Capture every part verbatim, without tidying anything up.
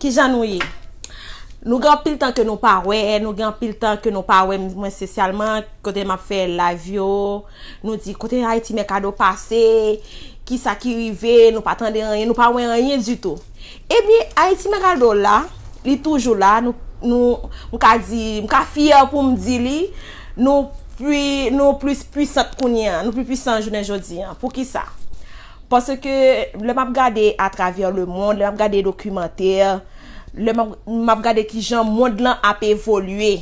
Kijan nou ye? Nou gen anpil tan ke nou pa wè, nou gen anpil tan ke nou pa wè mwen espesyalman, kote m ap fè live yo, nou di kote Haiti Mercado pase, kisa ki rive, nou pa tande anyen, nou pa wè anyen ditou. Ebyen, Haiti Mercado la, li toujou la, nou, nou, m ka di, m ka fyè pou m di li, nou pli, nou plis pwisant kounye a, nou pli pwisan jounen jodi a. Poukisa? Paske lè m ap gade atravè lemonn, lè m ap gade dokimantè, lè m ap, m ap gade kijan mond lan ap evolye,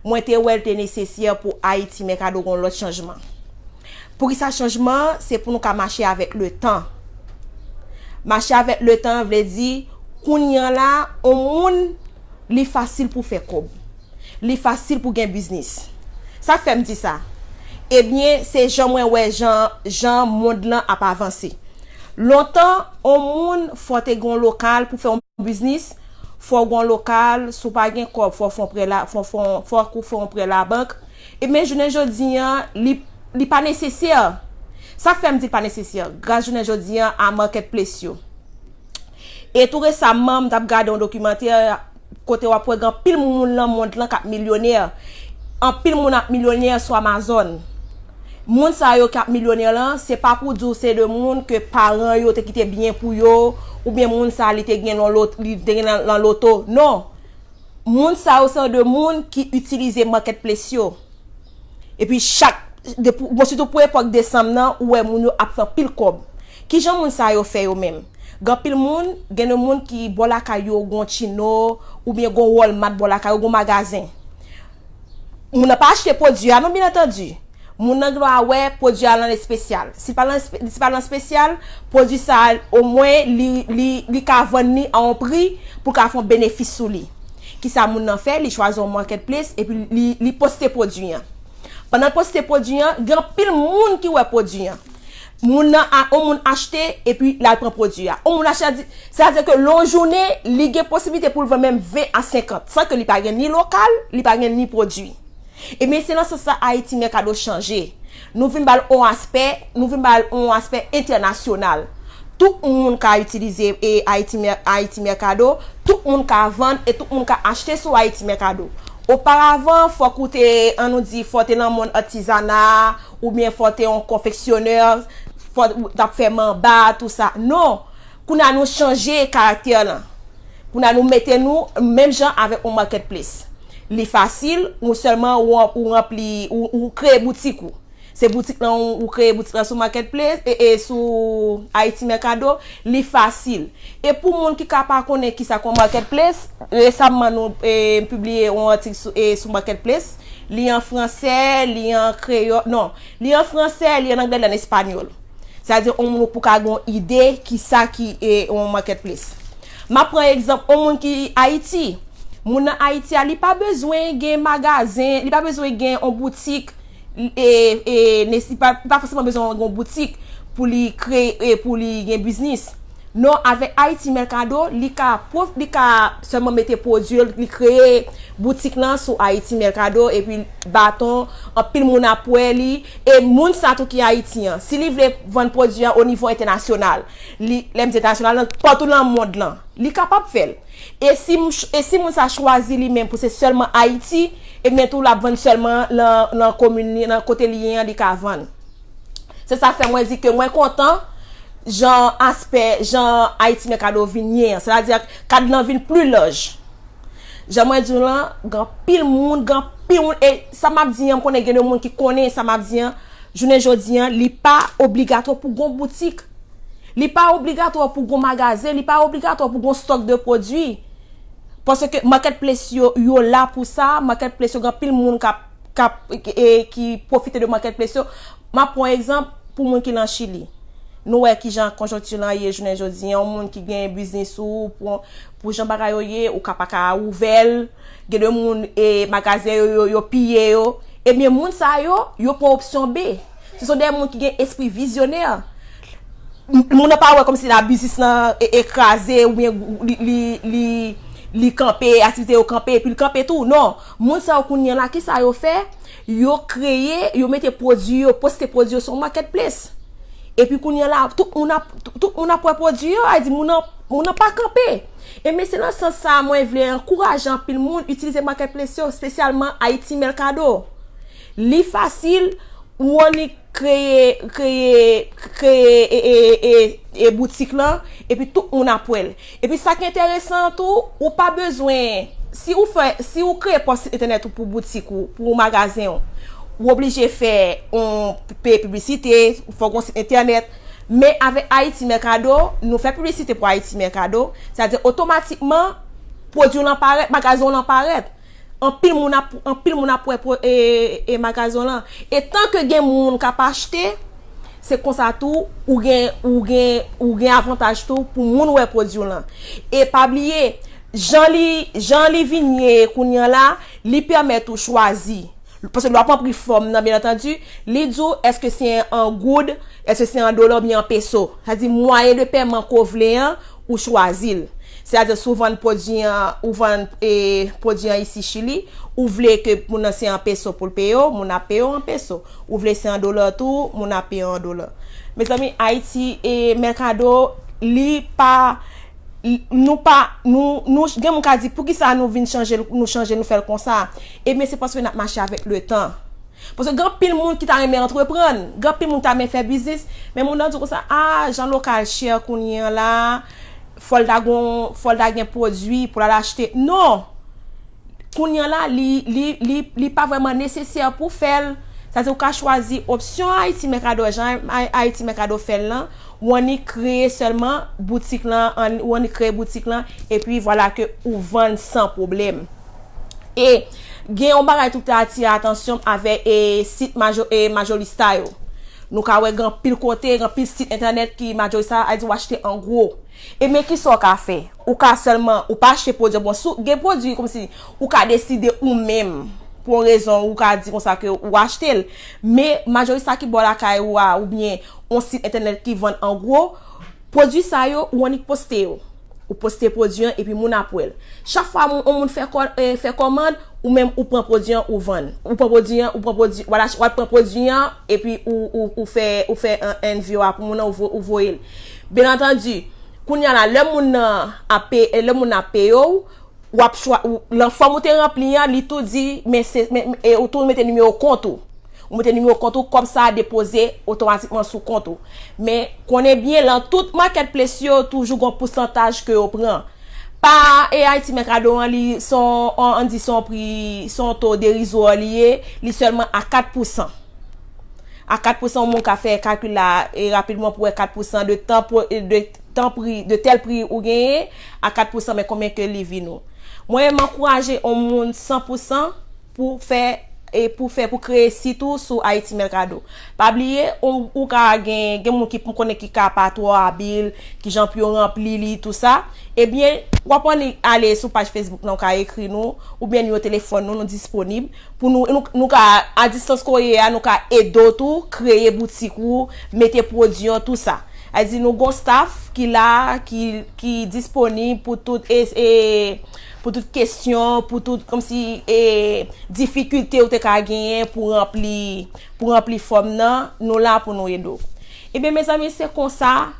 mwen te wè l te nesesè pou Haiti Mercado gen yon lòt chanjman. Poukisa chanjman? Se pou nou ka mache avèk letan. Mache avèk letan vle di, kounye a la, yon moun, li fasil pou fè kòb. Li fasil pou gen biznis. Sa k fè m di sa? Ebyen, se jan mwen wè jan, jan mond lan ap avanse. Lontan, yon moun fò te gen yon lokal pou fè yon biznis, fò w gen yon lokal, si w pa gen kòb, fò w fè yon prè la, fò, fò, fò w fè yon prè labank. Ebyen, jounen jodi a, li, li pa nesesè. Sa k fè m di l pa nesesè? Gras jounen jodi a, a marketplace yo. E tou resaman, m t ap gade yon dokimantè kote w ap wè gen anpil moun nan mond lan k ap milyonè. Anpil moun ap milyonè sou Amazon. Moun sa yo k ap milyonè lan, se pa pou di w se de moun ke paran yo te kite byen pou yo, oubyen moun sa li te gen nan lot, li te gen nan, nan loto. Non. Moun sa yo se de moun ki itilize marketplace yo. Epi chak, depi, bon, sitou pou epòk desanm nan, ou wè moun yo ap fè anpil kòb. Kijan moun sa yo fè yo menm? Gen anpil moun, gen de moun ki bò lakay yo, gon Chino, oubyen gon Walmart bò lakay yo, gon magazen. Moun nan pa achte pwodui a, non, byen antandi. Moun nan gen dwa wè pwodui a lan espesyal. Si l pa lan espe-, si l pa lan espesyal, pwodui sa a, omwen, li, li, li ka vann li a yon pri pou l ka fè yon benefis sou li. Kisa moun nan fè? Li chwazi yon marketplace epi li, li poste pwodui an. Pandan l poste pwodui an, gen anpil moun ki wè pwodui an. Moun nan, a, yon moun achte epi l al pran pwodui a. Yon moun achte, sa di, sa di ke lan yon jounen, li gen posiblite pou l vann menm ven a senkant, san ke li pa gen ni lokal, li pa gen ni pwodui. Ebyen, se nan sans sa Haiti Mercado chanje. Nou vin ba l yon aspè, nou vin ba l yon aspè entènasyonal. Tout moun ka itilize, e, Haiti Mer-, Haiti Mercado, tout moun ka vann e tout moun ka achte sou Haiti Mercado. Oparavan, fòk ou te, ann nou di, fò w te nan mond atizana, oubyen fò w te yon konfeksyonè, fò w t ap fè manba, tou sa. Non! Kounye a nou chanje karaktè lan. Kounye a nou mete nou menm jan avèk yon marketplace. Li fasil, ou sèlman ou, ou ranpli, ou, ou kreye boutik ou. Se boutik lan ou, ou kreye boutik lan sou marketplace, e, e sou Haiti Mercado, li fasil. E pou moun ki ka pa konnen kisa k yon marketplace, resaman nou, e, pibliye yon atik sou, e, sou marketplace. Li an fransè, li an kreyòl, non, li an fransè, li an anglè, li an espanyòl. Sa di yon moun pou ka gen yon ide kisa ki, e, yon marketplace. M ap pran egzanp yon moun ki Ayiti. Moun nan Ayiti a, li pa bezwen gen magazen, li pa bezwen gen yon boutik, e, e, ne-, li pa, li pa fòseman bezwen gen yon boutik pou li kreye, e, pou li gen biznis. Non, avèk Haiti Mercado, li ka pwof-, li ka sèlman mete pwodui l, li kreye boutik lan sou Haiti Mercado, epi baton, anpil moun ap wè li, e moun sa tou ki Ayiti an, si li vle vann pwodui an o nivo entènasyonal, li, lè m di entènasyonal, nan, patou nan mond lan, li kapab fè l. E si m ch-, e si moun sa chwazi li menm pou se sèlman Ayiti, ebyen tou l ap vann sèlman nan, nan komin li, nan kote li ye an, li ka vann. Se sa fè mwen di ke mwen kontan jan aspè, jan Haiti Mercado vin ye an. Sètadi kad lan vin pli laj. Jan mwen di w lan, gen anpil moun, gen anpil moun, e sa m ap di an, m konnen gen de moun ki konnen sa m ap di an, jounen jodi an, li pa obligatwa pou gon boutik. Li pa obligatwa pou gon magazen, li pa obligatwa pou gon stòk de pwodui. Paske marketplace yo, yo la pou sa, marketplace yo gen anpil moun k ap, k ap, e, ki pwofite de marketplace yo. M ap pran egzanp pou moun ki lan Chili. Nou wè kijan konjonkti lan ye jounen jodi an, yon moun ki gen biznis ou, pou, pou jan bagay yo ye, ou ka pa ka ouvè l. Gen de moun, e, magazen yo, yo, yo piye yo. Ebyen, moun sa yo, yo pran opsyon B. Se son de moun ki gen espri vizyonè. M-, moun nan pa wè kòmsi la biznis lan e, e kraze oubyen li, li, li, li kanpe, aktivite yo kanpe, epi l kanpe tou. Non. Moun sa yo kounye a la, kisa yo fè? Yo kreye, yo mete pwodui yo, poste pwodui yo sou marketplace. Epi kounye a la, tout moun ap, tout, tout moun ap wè pwodui yo, a di moun nan, moun nan pa kanpe. Ebyen, se nan sans sa a mwen vle ankouraje anpil moun itilize marketplace yo, espesyalman Haiti Mercado. Li fasil, ou annik kreye, kreye, kreye e, e, e, e boutik lan, epi tout moun ap wè l. Epi sa ki enteresan an tou, ou pa bezwen, si ou fè, si ou kreye pòs sit entènèt ou pou boutik ou, pou magazen ou, ou oblije fè yon peye piblisite, fò w gen yon sit entènèt. Men avèk Haiti Mercado, nou fè piblisite pou Haiti Mercado, sètadi otomatikman, pwodui w lan parèt, magazen w lan parèt. Anpil moun ap, anpil moun ap wè e, e magazen w lan. E tan ke gen moun k ap achte, se konsa tou, ou gen, ou gen, ou gen avantaj tou pou moun wè pwodui w lan. E pa bliye, jan li, jan li vin ye kounye an la, li pèmèt ou chwazi. Paske lè w ap ranpli fòm nan, byen antandi, li di w èske se an goud, èske se an dola oubyen an peso. Sa di mwayen de pèman ke w vle an, ou chwazi l. Sètadi si w vann pwodui an, ou vann e, pwodui an isi Chili, ou vle ke moun nan se an peso pou l peye w, moun ap peye w an peso. Ou vle se an dola tou, moun ap peye w an dola. Mezanmi, Haiti e Mercado, li pa, nou pa, nou, nou, gen moun ka di, poukisa nou vin chanje, nou chanje, nou fè l konsa? Ebyen, se paske n ap mache avèk letan. Paske gen anpil moun ki ta renmen antreprann, gen anpil moun ki ta renmen fè biznis, men moun nan di konsa, a, jan lokal chè kounye an la, fò l ta gon, fò l ta gen pwodui pou l al achte. Non! Kounye an la, li, li, li, li pa vrèman nesesè pou fè l. Sa di ou ka chwazi opsyon Haiti Mercado, jan Haiti Mercado fè l lan, ou annik kreye sèlman boutik lan, ou annik kreye boutik lan, epi vwala ke ou vann san pwoblèm. E gen yon bagay tou ki te atire atansyon m avèk e, sit majo, e, Majorista yo. Nou ka wè gen anpil kote, gen anpil sit entènèt ki Majorista a di w achte an gwo. Ebyen, kisa w ka fè? Ou ka sèlman, ou pa achte pwodui. Bon, si w gen pwodui kòmsi ou ka deside ou menm, pou yon rezon, ou ka di konsa ke ou achte l. Men, Majorista ki bò lakay ou a, oubyen yon sit entènèt ki vann an gwo, pwodui sa yo, ou annik poste yo. Ou poste pwodui an epi moun ap wè l. Chak fwa moun, yon moun fè, kò, e, fè kòmand, ou menm ou pran pwodui an, ou vann. Ou pran pwodui an, ou pran pwodui, w al ach-, w al pran pwodui an, epi ou, ou, ou fè, ou fè an, envyo a pou moun nan, ou vo-, ou voye l. Byen antandi, kounye a la, lè moun nan ap pe-, lè moun nan ap peye w, w ap chwa-, ou, lan fòm ou te ranpli an, li tou di, men se, men, e, ou tou mete nimewo kont ou. Ou mete nimewo kont ou, kòb sa a depoze otomatikman sou kont ou. Men, konnen byen, lan tout marketplace yo, toujou gon pousantaj ke yo pran. Pa, e, Haiti Mercado an, li, se yon, an, ann di se yon pri, se yon to derizwa li ye, li sèlman a kat pousan. A kat pousan, yon moun ka fè kalkil la, e, rapidman pou wè kat pousan de tan, de tan pri, de tèl pri ou genyen, a kat pousan, men konbyen ke li vin ou. Mwen, m ankouraje yon moun san pousan pou fè, e pou fè, pou kreye sit ou sou Haiti Mercado. Pa bliye, ou, ou ka gen, gen moun ki, m konnen ki ka pa twò abil, kijan pou yo ranpli li, tou sa. Ebyen, w ap annik ale sou paj Facebook lan, ou ka ekri nou, oubyen nimewo telefòn nou, nou disponib. Pou nou, nou, nou ka, a distans ke w ye a, nou ka ede w tou, kreye boutik ou, mete pwodui an, tou sa. Sa di nou gon staff ki la, ki, ki disponib pou tout, e, e, pou tout kesyon, pou tout, kòmsi, e, difikilte ou te ka genyen pou ranpli, pou ranpli fòm nan, nou la pou nou ede w. Ebyen, mezanmi, se konsa,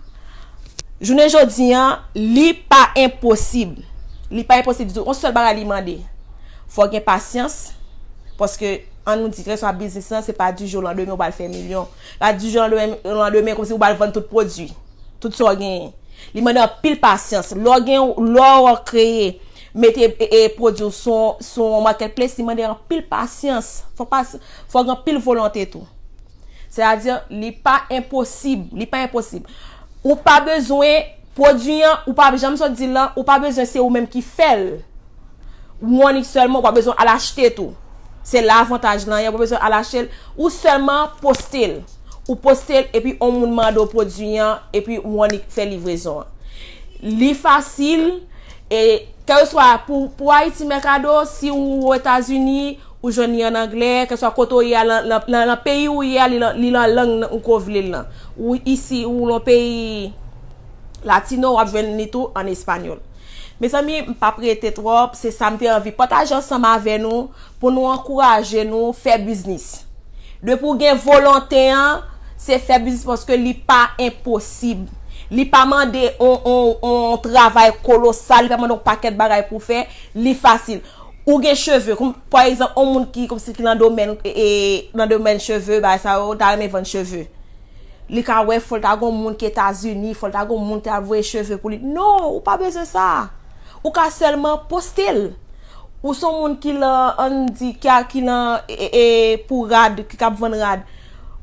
jounen jodi an, li pa enposib. Li pa enposib ditou. Yon sèl bagay li mande. Fò gen pasyans, paske, ann nou di, kèlkeswa biznis lan, se pa du jour au lendemain ou pral fè milyon. Pa du jour au lendemain, kòmsi ou pral vann tout pwodui, tout sa w genyen. Li mande anpil pasyans. Lè w gen, lè w kreye, mete, e, e, pwodui w sou, sou yon marketplace, li mande anpil pasyans. Fò pas-, fò gen anpil volonte tou. Sètadi, li pa enposib, li pa enposib. Ou pa bezwen pwodui an, ou pa janm sot di l lan, ou pa bezwen se ou menm ki fè l. Ou annik sèlman, ou pa bezwen al achte tou. Se la avantaj lan ye, ou pa bezwen al achte l. Ou sèlman poste l. Ou poste l, epi yon moun mande w pwodui an, epi ou annik fè livrezon an. Li fasil, e kèlkeswa pou, pou Haiti Mercado, si ou Etazini, ou jwenn li an anglè, kèlkeswa kote w ye a, lan, lan, lan, lan peyi ou ye a, li lan, li lan lang nan, ou ke w vle l lan. Ou isi, ou lan peyi latino, w ap jwenn li tou an espanyòl. Mezanmi, m p ap rete twòp, se sa m te anvi pataje ansanm avè nou, pou nou ankouraje nou fè biznis. Depi w gen volonte an, se fè biznis paske li pa enposib. Li pa mande on, on, on travay kolosal, li pa mande on pakèt bagay pou fè, li fasil. Ou gen cheve, kòm, pa egzanp, on moun ki, kòmsi ki nan domèn, e, e, nan domèn cheve, bagay sa yo, ta renmen vann cheve. Li ka wè, fò l ta gon moun ki Etazini, fò l ta gon moun ki ta voye cheve pou li. Non, ou pa bezwen sa. Ou ka sèlman poste l. Ou se on moun ki lan, ann di, ki a, ki lan, e, e, e, pou rad, ki k ap vann rad.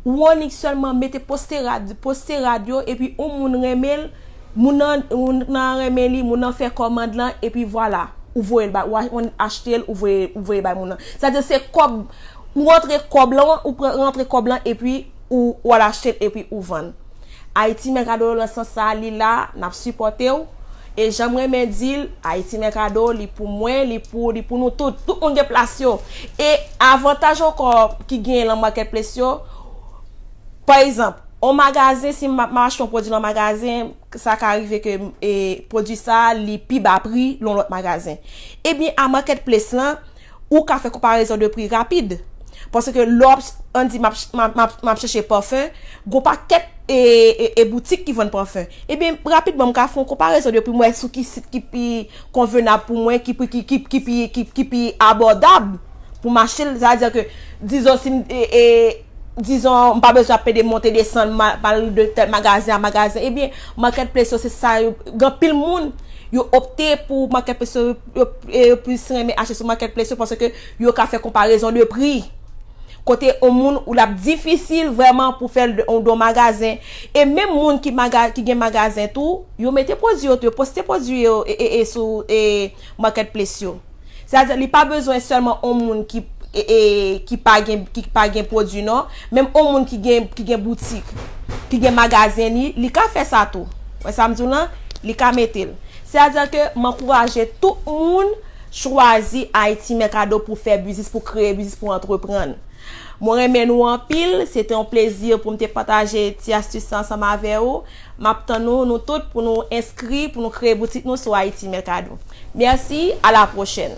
Ou annik sèlman mete poste rad, poste rad yo, epi on moun renmen l, moun nan, moun nan renmen li, moun nan fè kòmand lan, epi vwala, ou voye l bay, ou a-, ou achte l, ou voye, ou voye bay moun nan. Sa di se kòb, ou rantre kòb lan, ou pran, rantre kòb lan, epi ou, ou al achte l, epi ou vann. Ayiti Mercado nan sans sa, li la, n ap sipòte w. E jan m renmen di l, Ayiti Mercado, li pou mwen, li pou, li pou nou tout. Tout moun gen plas yo. E avantaj ankò ki genyen lan marketplace yo, pa egzanp, on magazen, si m ap, m ap achte on pwodui lan magazen, sa ka rive ke, e, pwodui sa, li pi ba pri lan lòt magazen. Ebyen, a marketplace lan, ou ka fè konparezon de pri rapid. Paske lè w ap, ann di, m ap, m ap, m ap, m ap chèche pafen, gon pakèt e, e, e boutik ki vann pafen. Ebyen, rapidman, m ka fè yon konparezon de pri, m wè sou ki sit ki pi konvenab pou mwen, ki pri, ki, ki, ki pi, ki, ki pi abòdab pou m achte l. Sa vle di ke, dizon, si m, e, e, dizon, m pa bezwen ap pede monte desann, ma-, m al de tèl magazen a magazen. Ebyen, marketplace yo, se sa yo, gen anpil moun, yo opte pou marketplace yo, yo, e yo plis renmen achte sou marketplace yo, paske yo ka fè konparezon de pri. Kote on moun ou l ap difisil vrèman pou fè l de, de yon magazen. E menm moun ki maga-, ki gen magazen tou, yo mete pwodui yo tou, yo poste pwodui yo e, e, e sou, e, marketplace yo. Sètadi, li pa bezwen sèlman on moun ki, e, e, ki pa gen, ki pa gen pwodui non. Menm on moun ki gen, ki gen boutik, ki gen magazen li, li ka fè sa tou. Wè sa m di w lan, li ka mete l. Sètadi ke m ankouraje tout moun chwazi Haiti Mercado pou fè biznis, pou kreye biznis, pou antreprann. Mwen renmen nou anpil, se te yon plezi pou m te pataje ti astis sa ansanm avè w. M ap tann nou, nou tout, pou nou enskri, pou nou kreye boutik nou sou Haiti Mercado. Mèsi, a la pwochèn.